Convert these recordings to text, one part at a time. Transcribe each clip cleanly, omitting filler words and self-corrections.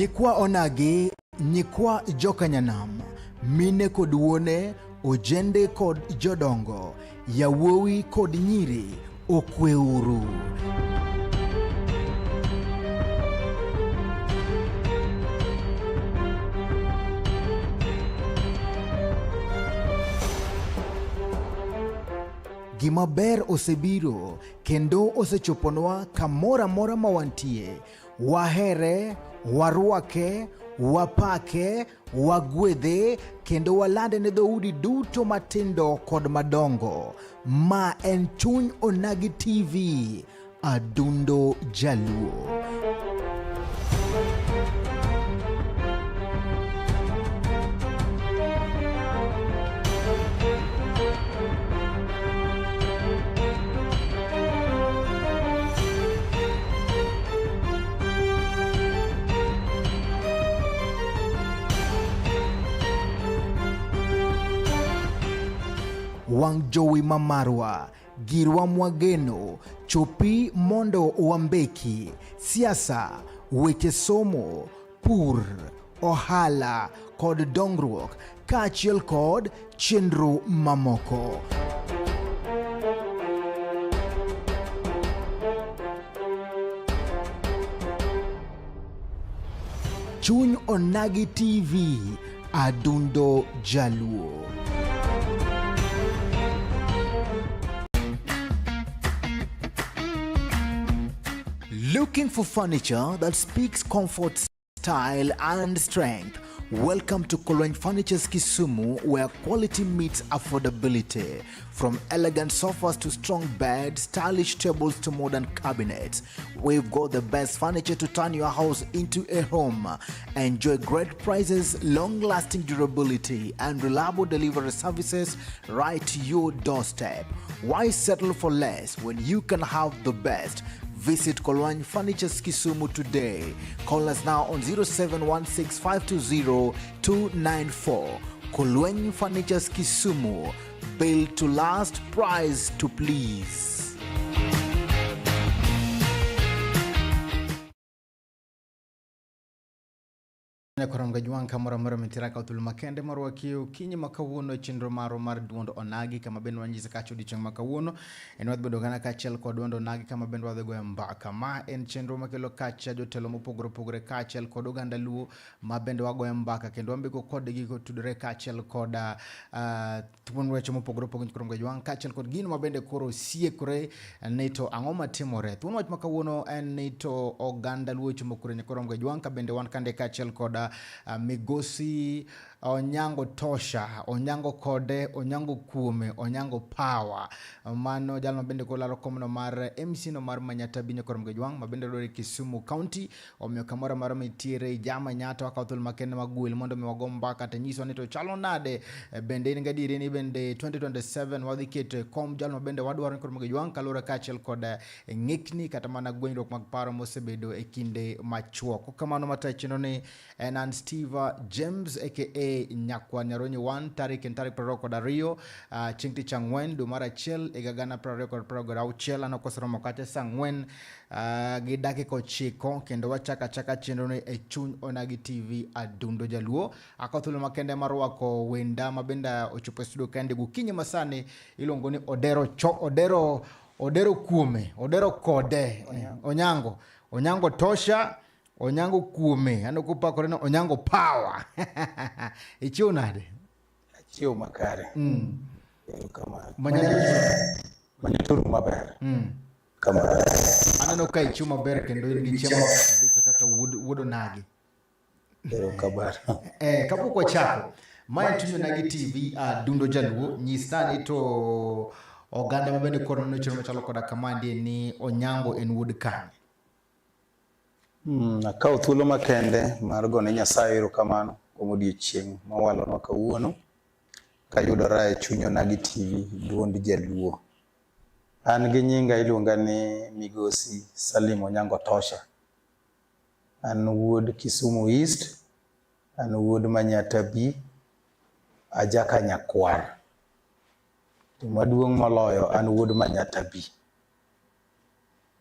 Nyikwa onagi, nyikwa jokanyanam, mine kod wuone, ojende kod jodongo, yawuowi kod nyiri, okweuru. Gima ber osebiro kendo osechoponwa kamoro amora ma wantie. Wahere, warwake, wapake, wagwedhe kendo walande ne dhoudi duto matindo kod madongo. Ma en Chuny Onagi TV, Adundo Jaluo. Wang' jowi ma marwa, girwa mwageno, chopi mondo wambeki, siasa, weche somo, pur, ohala kod dongruok kaachiel kod chenro mamoko. Chuny Onagi TV, Adundo Jaluo. Looking for furniture that speaks comfort, style, and strength? Welcome to Kolweny Furnitures Kisumu, where quality meets affordability. From elegant sofas to strong beds, stylish tables to modern cabinets, we've got the best furniture to turn your house into a home. Enjoy great prices, long-lasting durability, and reliable delivery services right to your doorstep. Why settle for less when you can have the best? Visit Kolwany Furnitures Kisumu today. Call us now on 0716520294. Kolwany Furnitures Kisumu. Built to last, price to please. Nyakwar Gajwang' kamoro amora mintiere ka thuolo makende marwaki okinyi ma kawuono e chenro marwa mar duond onagi kama bende wanyise kacha odiochieng' ma kawuono en wadhi bedo gana kaachiel kod duond onagi kama bende wadhi goyo mbaka. Ma en chenro makelo kacha jotelo mopogore opogore kaachiel kod oganda Luo ma bende wagoyo mbaka kendo wambeko kodgi kotudore kaachiel kod thuon weche mopogore opogore nyikwa Gajwang' kaachiel kod gino ma bende koro siekore ni to ang'o matimore. Thuon wach ma kawuono en ni to oganda Luo chomo kure nyikwa Gajwang' ka bende wan kande kaachiel kod migosi Onyango Tosha, Onyango kode, Onyango kuome, Onyango power. Mano jalno bende kolaro komno mar MC no mar Manyatta Bi nyikwa Gajwang' ma bende yudore Kisumu County. Omiyo kamoro amora mitiere jama nyato akawo thuolo makende mag gwel mondo mi wago mbaka to nyiswa ni to chalo nade. Bende in gadieri ni bende 2027 wadhi keto e kom jalno bende wadwaro ni koro Gajwang' kaluwore kaachiel kod ng'ikni kata mana gwenyruok mag paro mosebedo e kinde machuok. Kamano matayo chenro ni en an Steve James aka Nyakwa Nyaronyi 1 tarik en tarik 22 chieng' tich ang'wen dwe mar achiel higa gana 2026 an ok oseromo kata saa ang'wen gi dakika ochiko kendo wachako achaka chenro ni e Chuny Onagi TV Adundo Jaluo. Akawo thuolo makende mar rwako wenda ma bende ochopo e studio kende gokinyi masani iluongo ni Odero Cho, Odero Odero Kuome, Odero Kode, Onyango, Onyango Tosha, Onyango Kuome, aneno kopakore ni Onyango Power. Ichiew nade? Achiew makare. Erokamano. Manyaturu maber. Kamano. Aneno ka ichiew maber kendo in gi chiemo maber kabisa kaka wuod wuod onagi. Erokamano. Kapok wachako, mae Chuny Onagi TV, Adundo Jaluo, nyisa ni to oganda ma bende koro neno chenro machalo koda kamaendi ni Onyango en wuod kanye? Akawo thuolo makende mar gone Nyasaye erokamano kuom odiechieng' mowalonwa kawuono kayudora e Chuny Onagi TV duond Jaluo. An gi nyinga iluonga ni Migosi Salim Onyango Tosha. An wuod Kisumu East, an wuod Manyatta B, ajaka nyakwar. To maduong' moloyo an wuod Manyatta B.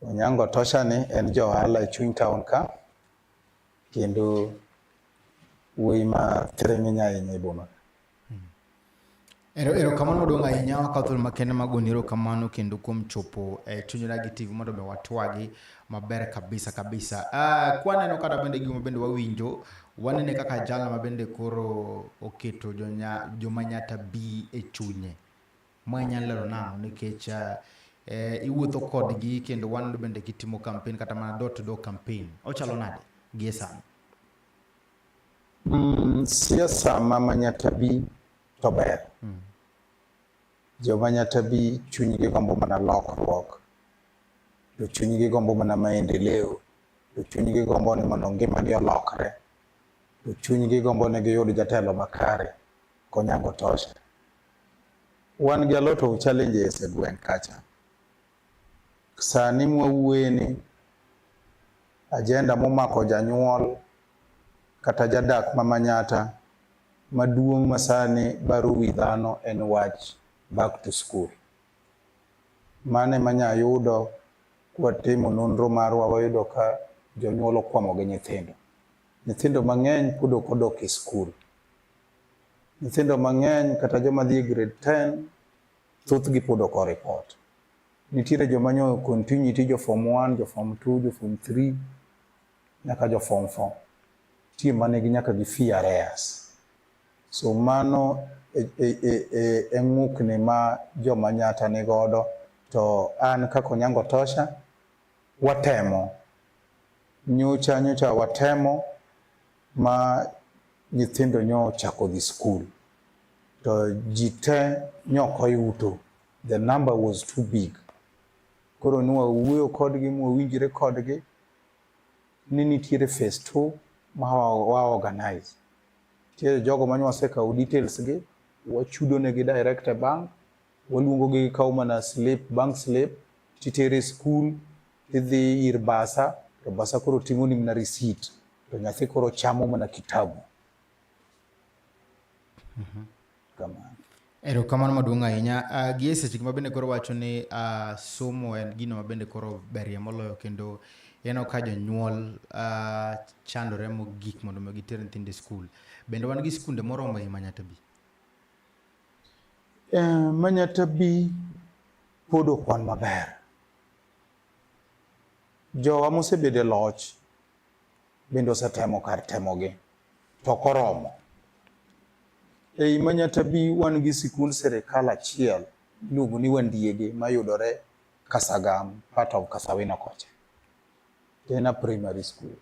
Onyango Tosha ni en ja ohala e chuny town ka. Kendo wuoyi ma thiring'iny ahinya e boma. Erokamano maduong' ahinya wakawo thuolo makende mar goni erokamano kendo kuom chopo e chuny Onagi TV mondo mi watwagi maber kabisa kabisa. Kwaneno kata bende gima bende wawinjo, wanene kaka jalno ma bende koro oketo joma Nyata bi e chunye. Ma inyalo lero nang'o nikech iwuotho kodgi kendo waneno bende gitimo campaign kata mana door to door campaign. Ochalo nade gie sani? Siasa ma Manyata bi to ber. Joma Nyata bi chunygi gombo mana lokruok, to chunygi gombo mana maendeleo, to chunygi gombo ni mondo ngimagi olokre, to chunygi gombo ni giyud jatelo makare konyango tosha. Wan gi a lot of challenges e gweng' kacha. Sani mwawuoye ni agenda momako janyuol kata jadak ma Manyata maduong' masani baro wi dhano en wach back to school. Mano ema nya yudo kwatimo nonro marwa wayudo ka jonyuol okwamo gi nyithindo. Nyithindo mang'eny pod ok odok e skul. Nyithindo mang'eny kata joma dhi e grade 10 thothgi pod ok o-report. Nitiere joma nyo continuity jo form 1, jo form 2, jo form 3 nyaka jo form 4. Nitie manigi nyaka gi fee arrears. So mano e ng'ukni ma joma Nyata nigodo to an kaka Onyango Tosha watemo. Nyocha nyocha watemo ma nyithindo nyo ochako dhi skul to ji te nyok oyuto. The number was too big. Koro ne wawuoyo kodgi mwawinjre kodgi ni nitiere phase 2 ma wa organize. Nitiere jogo mane wasekawo details gi, wachudo negi direct e bank, waluongo gi gikawo mana slip, bank slip, titere skul, tidhi ir bursar, to bursar koro ting'oni mana receipt, to nyathi koro chamo mana kitabu. Kamano. Erokamano maduong' ahinya. Gi e seche ma bende koro wacho ni somo en gino ma bende koro berie moloyo kendo ineno ka jonyuol chandore mogik mondo mi giter nyithindo e skul. Bende wan gi skunde moromo ei Manyata bi? Manyata bi pod ok wan maber. Jowa mosebedo e loch bende osetemo kar temogi to ok oromo. Ei Manyata bi wan gi sikund sirikal achiel iluongo ni Wandiege mayudore Kasagam, part of Kasawino kocha. To en a primary school.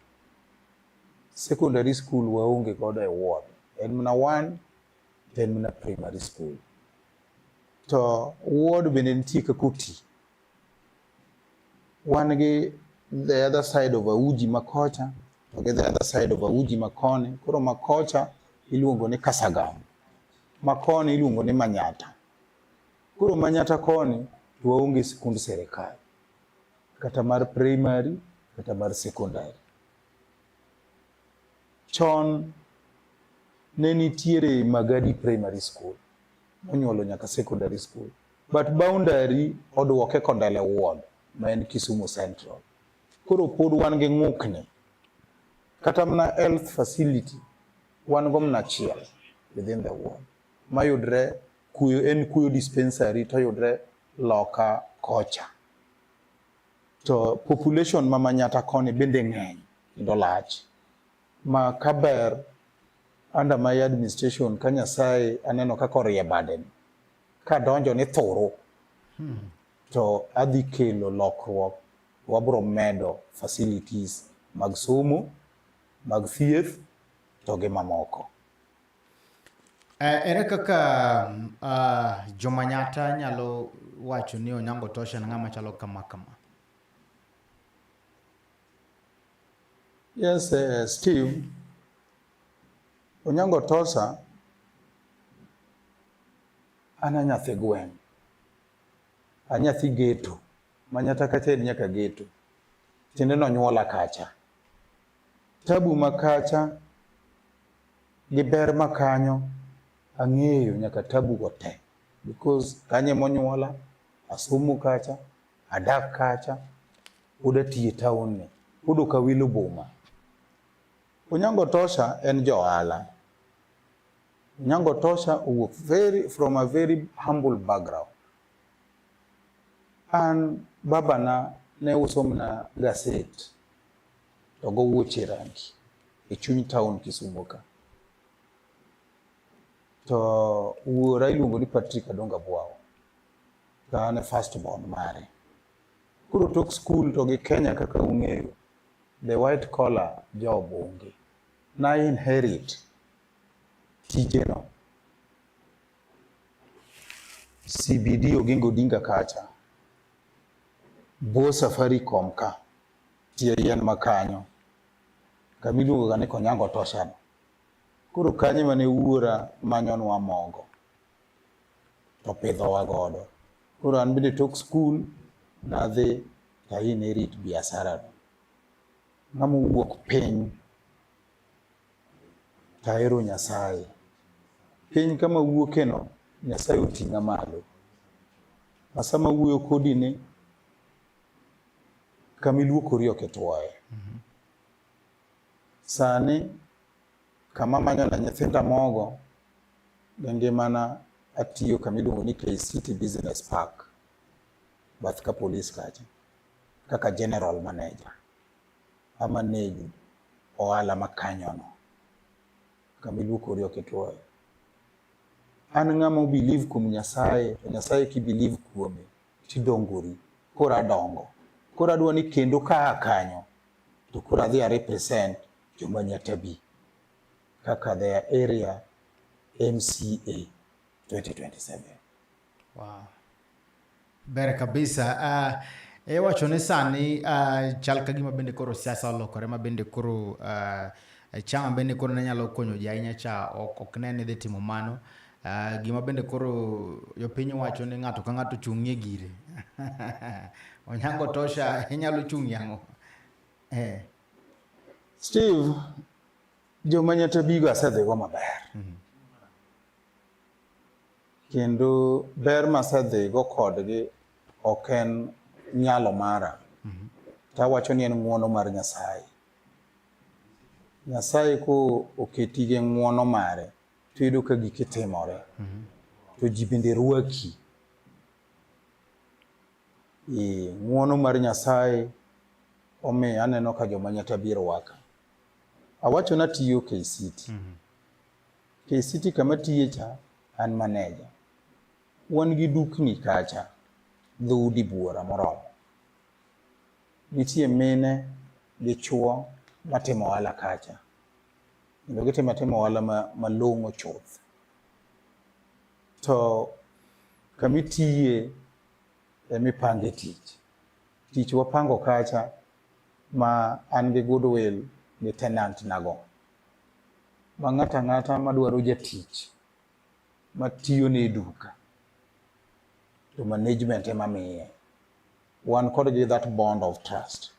Secondary school waonge godo e ward. En mana one to en mana primary school. To ward bende nitie kaka oti. Wan gi the other side of Auji makocha to gi the other side of Auji makoni. Koro makocha iluongo ni Kasagam, makoni iluongo ni Manyata. Koro Manyata koni to waonge sikund sirikal kata mar primary kata mar secondary. Chon ne nitiere Magadi Primary School monyuolo nyaka secondary school but boundary oduoke Kondele ward ma en Kisumu Central. Koro pod wan gi ng'ukni. Kata mana health facility wan go mana achiel within the ward mayudre Kuyo, en Kuyo dispensary to yudre loka kocha. To population ma Manyata koni bende ng'eny kendo lach ma kaber under my administration ka Nyasaye aneno kaka orie bade ni kadonjo ni thuru to adhi kelo lokruok, wabro medo facilities mag somo, mag thieth to gi mamoko. Ere kaka jomanyata nyalo wacho ni Onyango Tosha en ng'ama chalo kama kama? Yes, Steve, Onyango Tosha an a nyathi gweng', a nyathi geto, Manyata kacha en nyaka geto, tiende nonyuola kacha. Tabu ma kacha gi ber ma kanyo ang'eyo nyaka tabu go te because kanyo emonyuola, asomo kacha, adak kacha, pod atiyo e town ni, pod ok awilo boma. Onyango Tosha en johala. Onyango Tosha owuok very from a very humble background. An babana ne uso mana gaset to go wuoche rangi e chuny town Kisumo ka. To wuora iluongo ni Patrick Adongo Abwawo. To an e first born mare. Koro tok school to gi Kenya kaka ung'eyo, the white collar job onge. Na inherit tijeno. CBD Oginga Odinga kacha. Bo Safaricom ka. Tie yien ma kanyo. Kama iluongo ga ni Konyango Tosha no. Koro kanyo mane wuora manyonwa mogo. To pidhowa godo. Koro an bende tok school nadhi to inherit biashara no. Ng'ama owuok piny to ahero Nyasaye. Piny kama awuoke no, Nyasaye oting'a malo. Ma sama awuoyo kodi ni, kama iluokori ok ituoye. Sani kama amanyo ne nyithinda mogo gi ngimana atiyo kama iluongo ni K-City Business Park, bath ka polis kacha, kaka general manager. A manage ohala ma kanyono. Kama iluokori ok ituoye. An ng'ama o believe kuom Nyasaye, to Nyasaye ki believe kuome, tidongori. Koro adongo. Koro adwa ni kendo kaa kanyo, to koro adhi a represent joma Nyatabi kaka their area MCA 2027. Wow. Ber kabisa. Iwacho ni sani chal ka gima bende koro siasa olokore ma bende koro chama bende koro ne nyalo konyo ji ahinya cha ok ne ni dhi timo mano. Gima bende koro jopiny wacho ni ng'ato ka ng'ato chung'ie gire. Onyango Tosha inyalo chung'ie ang'o? Eh. Steve, joma Nyatabigo asedhigo maber. Kendo ber masedhigo kodgi ok en nyalo mara. To awacho ni en ng'uono mar Nyasaye. Nyasaye ko oketi gi ng'uono mare, to iyudo ka giki timore. To ji bende rwaki. E ng'uono mar Nyasaye omiyo aneno ka joma Nyatabi rwaka. Awacho natiyo K-City. K-City kama tiye cha, an manager. Wan gi dukni kacha, dhoudi buora moromo. Nitie mine gi chuo matimo ohala kacha. Kendo gitimo atima ohala malong'o chuth. To kamitiye emipange tich. Tich wapango kacha ma an gi goodwill gi tenant nago. Ma ng'ato ang'ata madwaro jatich matiyone e duka to management ema miye. Wan kodgi that bond of trust.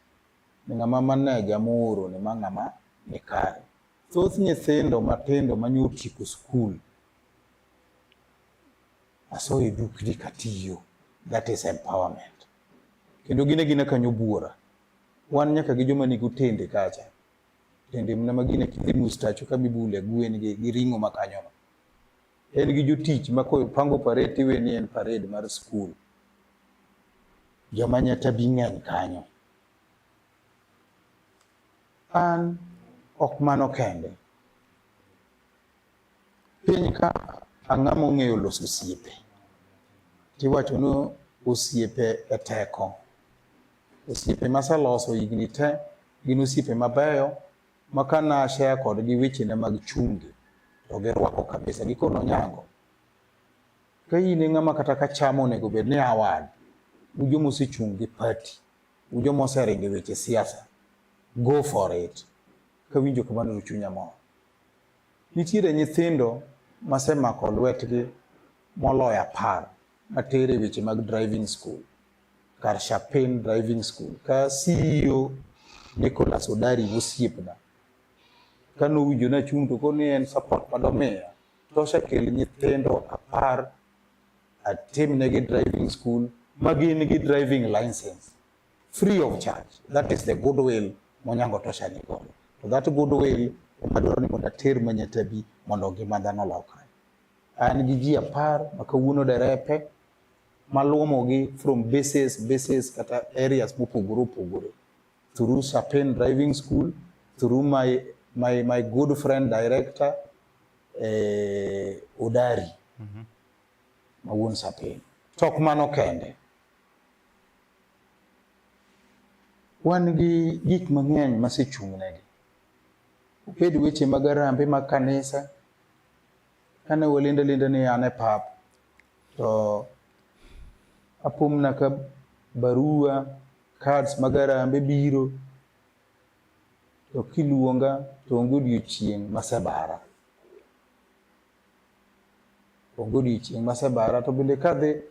Ni ng'ama manager mooro ni ma ng'ama ni kare. Thoth nyithindo matindo manyo otieko skul asoyo e dukni katiyo. That is empowerment. Kendo gin agina kanyo buora. Wan nyaka gi joma nigi otende kacha. Otende mana ma gine kidhi mustacho kama ibule gwen gi ring'o ma kanyono. En gi jotich ma kopango parade tiwe ni en parade mar skul. Joma Nyatabi ng'eny kanyo. An ok mano kende. Piny ka ang'ama ong'eyo loso osiepe. Tiwacho ni osiepe e teko. Osiepe maseloso higni te gin osiepe mabeyo ma kana share kodgi wechena mag chunge to girwako kabisa. Gikono Onyango, ka in e ng'ama kata ka chama onego bed ni award, u joma osechung' gi party, u joma oseringo e weche siasa, go for it. Kawinjo kamano to chunya mor. Nitiere nyithindo masemako lwetgi moloyo 10 matere e weche mag driving school kar Chapin Driving School ka CEO Nicholas Odari osiepna kanowinjo nachung' to koni en support madomiya Tosha kel nyithindo 10 atimnegi driving school ma gin gi driving license free of charge. That is the goodwill Monyango Tosha ni godo. To that goodwill ema dwaro ni mondo ater Manyata B mondo ngima dhano olokre. An gi ji 10 ma kawuono derepe maluomogi from bases kata areas mopogore opogore through Sapin Driving School, through my good friend director Odari ma wuon Sapin. To ok mano kende. Wan gi gik mang'eny masechung' negi. Obed weche mag harambee mag kanisa, kane walendo alenda ni an e pap, to apomna ka barua, cards mag harambee biro, to kiluonga to onge odiochieng' masebara. Onge odiochieng' masebara to bende kadhi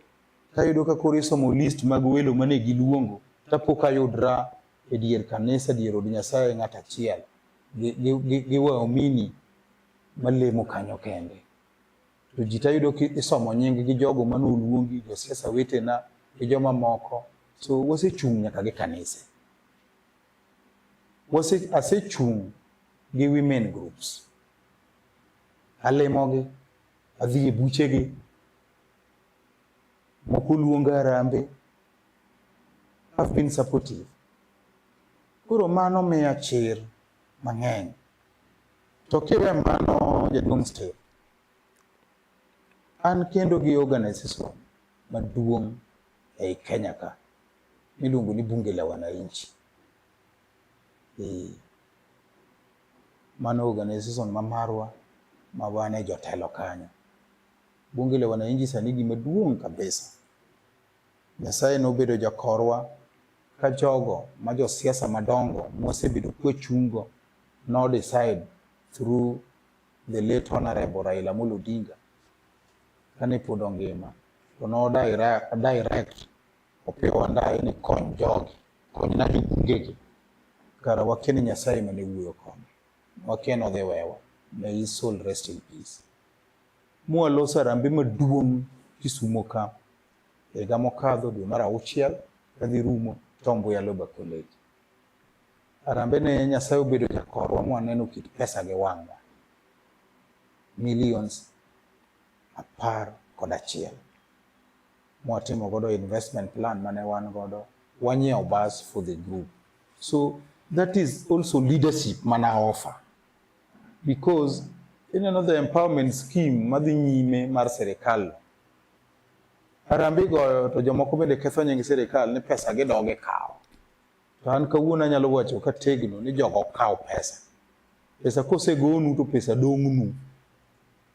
tayudo ka koro isomo list mag welo mane giluongo tapo kayudra e dier kanisa, dier od Nyasaye ng'at achiel gi waumini malemo kanyo kende. To ji tayudo kisomo nying gi jogo mane oluongi, josiasa wetena gi joma moko. So wasechung' nyaka gi kanise. Asechung' gi women groups. Alimogi, adhi e buchegi, moko luonga harambee. I've been supportive. Koro mano miya chir mang'eny. To kiwe mano jaduong' Steve, an kendo gi organization maduong' ei Kenya ka miluongo ni Bunge la Wananchi. Mano organization ma marwa ma wan e jotelo kanyo. Bunge la Wananchi sani gima duong' kabisa. Nyasaye nobedo jakorwa ka jogo ma josiasa madongo mwasebedo kwachungo no decide through the late Honorable Raila Amolo Odinga kane pod ongima to no direct Opiyo Wandayi ni kony jogi, konyna jobungegi. Kara wakia ni Nyasaye mane wuoyo kode. Wakia ni odhi wewa. May his soul rest in peace. Mwaloso harambee maduong' Kisumo ka higa mokadho dwe mar 6 kadhi rumo Tom Mboya Loba College. Harambee ne Nyasaye obedo jakorwa mwaneno kit pesa gi wang'wa. Millions 11. Mwatimo godo investment plan mane wan godo, wanyiewo bus for the group. So that is also leadership mana offer. Because ineno the empowerment scheme madhi nyime mar sirikal. Harambee goyo to jomoko bende ketho nying sirikal ni pesa gidog e kawo. To an kawuono anyalo wacho kategno ni jogo ok kaw pesa. Pesa kosegonu to pesa dong'nu.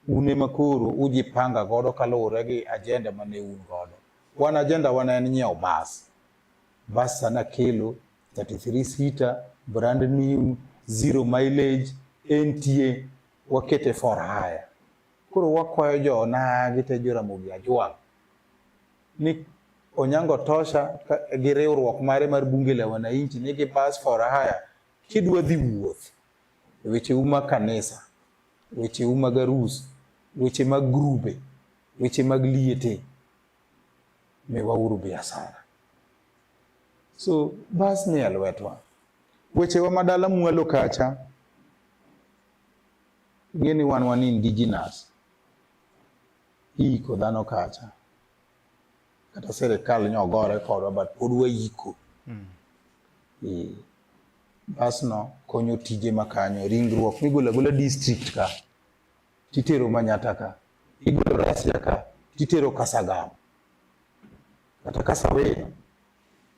Un ema koro ujipanga godo kaluwore gi agenda mane un godo. Wan agenda wan en nyiewo bus. Bus sana kelo 33 seater, brand new, zero mileage, entie, wakete for hire. Koro wakwayo jo onagi te jo Ramogi Ajwang' ni Onyango Tosha gi riwruok mare mar Bunge la Wananchi nigi bus for hire kidwa dhi wuoth e wecheu mag kanisa, wecheu mag arus, weche mag grube, weche mag liete, miwauru biasara. So bas ni e lwetwa. Wechewa madala mwalo kacha, ing'e ni wan wan indigenous. Iiko dhano kacha. Kata sirikal nyogore kodwa but pod waiko. Bas no konyo tije makanyo, ringruok migolo agola district ka titero Manyata ka, igolo Rasia ka titero Kasagam kata Kasaweno,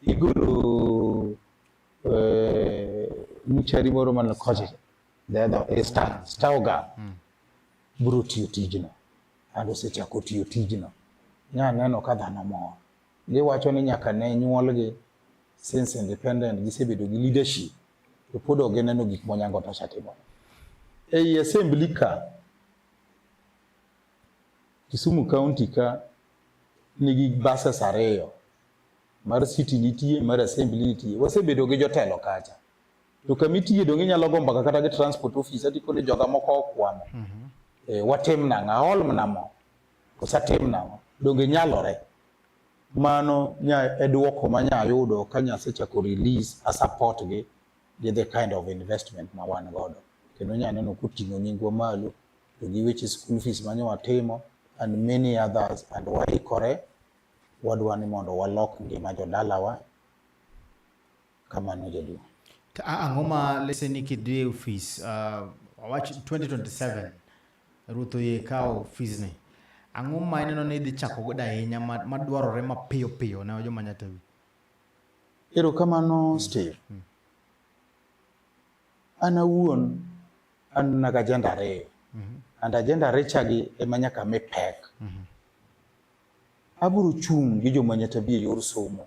igolo muchari moro man kocha the other Star biro tiyo tijno and osechako tiyo tijno. Nya neno ka dhano mor. Giwacho ni nyaka ne nyuolgi since independent gisebedo gi leadership to pod ok gineno gik ma Onyango Tosha timo. Ei assembly ka, Kisumu County ka nigi buses 2, mar city nitie, mar assembly nitie. Wasebedo gi jotelo kacha. To kamitiye donge inyalo go mbaka kata gi transport office ati koni joga moko okwamo. Watim nang'o? Aol mana mo. Koso atim nang'o? Donge nyalore? Mano nya e duoko ma nya yudo ka nya asechako release a support gi the kind of investment ma wan godo. Kendo nya neno koting'o nyingwa malo to gi weche school fees manyo watimo and many others and waikore wadwa ni mondo walok ngima jodalawa kamano jaduong'. To ang'o ma lese ni kidhi e ofis wawach 2027 Ruoth oyie kawo ofisni ang'o ma ineno ni idhi chako godo ahinya madwarore mapiyo piyo ne joma Nyatawi? Erokamano Steve. An awuon an na gi agenda ariyo. And agenda arichagi ema nyaka mi pek. Abiro chung' gi joma Nyatabi e yor somo.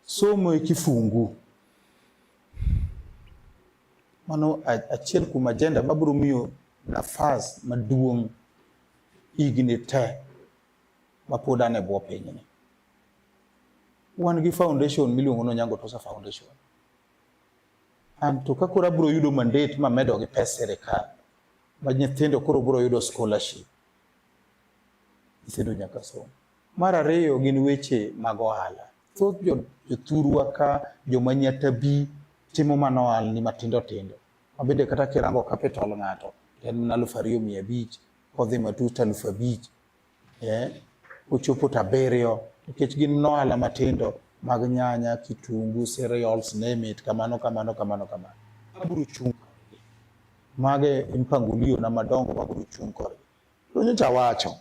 Somo e kifungu. Mano achiel kuom agenda mabiro miyo nafas maduong' higni te mapod an e bwo pinyni. Wan gi foundation miluongo ni Onyango Tosa Foundation. An to ka koro abiro yudo mandate mamedo gi pes sirikal ma nyithindo koro biro yudo scholarship, nyithindo nyaka som. Mar ariyo gin weche mag ohala. Thoth jothurwa ka joma Nyatabi timo mana ohalni matindo tindo. Ma bende kata kirango capital ng'ato en mana 2,500 kodhi matut to 5,000 kochopo to 7 nikech gin ohala matindo mag nyanya, kitungu, cereals, name it, kamano kamano kamano kamano. Abiro chung' kodgi. Mago e mpangilio na madongo mabiro chung' kodgi. To nyocha awacho.